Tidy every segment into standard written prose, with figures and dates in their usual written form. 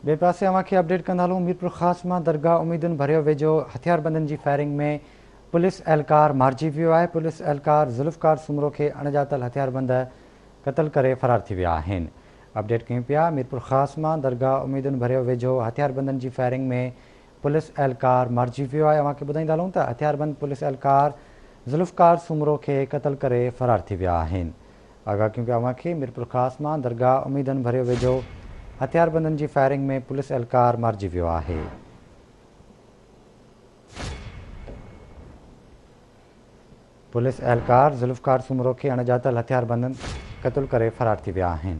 ٻئي پاسي اوهان کي اپڊيٽ ڪندا هلون ميرپورخاص مان درگاهه اميدن ڀريو ويجهو هٿياربندن جي فائرنگ ۾ پوليس اهلڪار مارجي ويو آهي پوليس اهلڪار ذوالفقار سومرو کي اڻڄاتل هٿياربند قتل ڪري فرار ٿي ويا آهن اپڊيٽ ڪيون پيا ميرپورخاص مان درگاهه اميدن ڀريو ويجهو هٿياربندن جي فائرنگ ۾ پوليس اهلڪار مارجي ويو آهي اوهان کي ٻڌائيندا هلون ته هٿياربند پوليس اهلڪار ذوالفقار سومرو کي قتل ڪري فرار ٿي ويا آهن آگاهه ڪيون پيا اوهان کي ميرپورخاص مان درگاهه اميدن ڀريو ويجهو هٿياربندن جي فائرنگ ۾ پوليس اهلڪار مارجي ويو آهي. پوليس اهلڪار ذوالفقار سومرو کي اڻڄاتل هٿياربندن قتل ڪري فرار ٿي ويا آهن.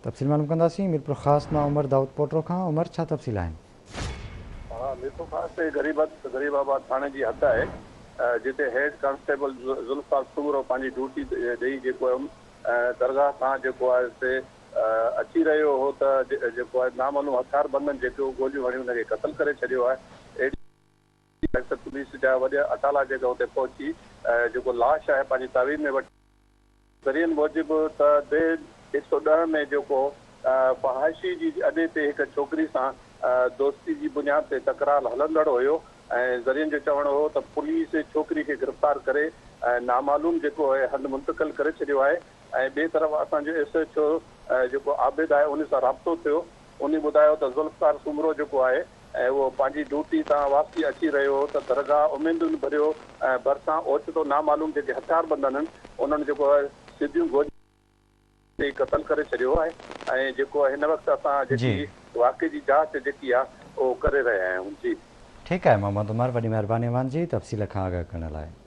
تفصيل معلوم ڪنداسين ميرپورخاص مان عمر دائود پوٽو کان عمر ڇا تفصيل آهن؟ ها ميرپورخاص تي غريب غريب آباد ٿاڻي جي حد آهي جتي هيڊ ڪانسٽيبل ذوالفقار سومرو پنهنجي ڊيوٽي ڏئي جيڪو آهي درگاهه تان جيڪو آهي سي اچي رهيو هو ته جيڪو آهي نامعلوم هٿياربندن جيڪو گوليون هڻي ان کي قتل ڪري ڇڏيو آهي اهڙي پوليس جا وڏا اٽالا جيڪا اتي پهچي جيڪو لاش آهي پنهنجي تحويل ۾ وٺي ذريعن موجب ته ديهه 110 ۾ جيڪو فحاشي جي اڏي تي هڪ ڇوڪري سان دوستي جي بنياد تي تڪرار هلندڙ هيو ۽ ذريعن جو چوڻ هو ته پوليس ڇوڪري کي گرفتار ڪري نامعلوم جيڪو هنڌ منتقل ڪري ڇڏيو آهي ۽ ٻئي طرف اسان جو ايس ايڇ او جيڪو عابد آهي ان سان رابطو ٿيو انهي ٻڌايو ته ذوالفقار سومرو جيڪو آهي ۽ اهو پنهنجي ڊيوٽي تان واپسي اچي رهيو هو ته درگاهه اميدن ڀريو ڀرسان اوچتو نامعلوم جيڪي هٿياربند آهن انهن جيڪو آهي سڌيون گوليون ڏئي قتل ڪري ڇڏيو آهي ۽ جيڪو هن وقت اسان جيڪي واقعي جي جاچ جيڪي آهي اهو ڪري رهيا آهيون جي. ٺيڪ آهي محمد عمر وڏي مهرباني اوهان جي تفصيل کان آگاهه ڪرڻ لاء.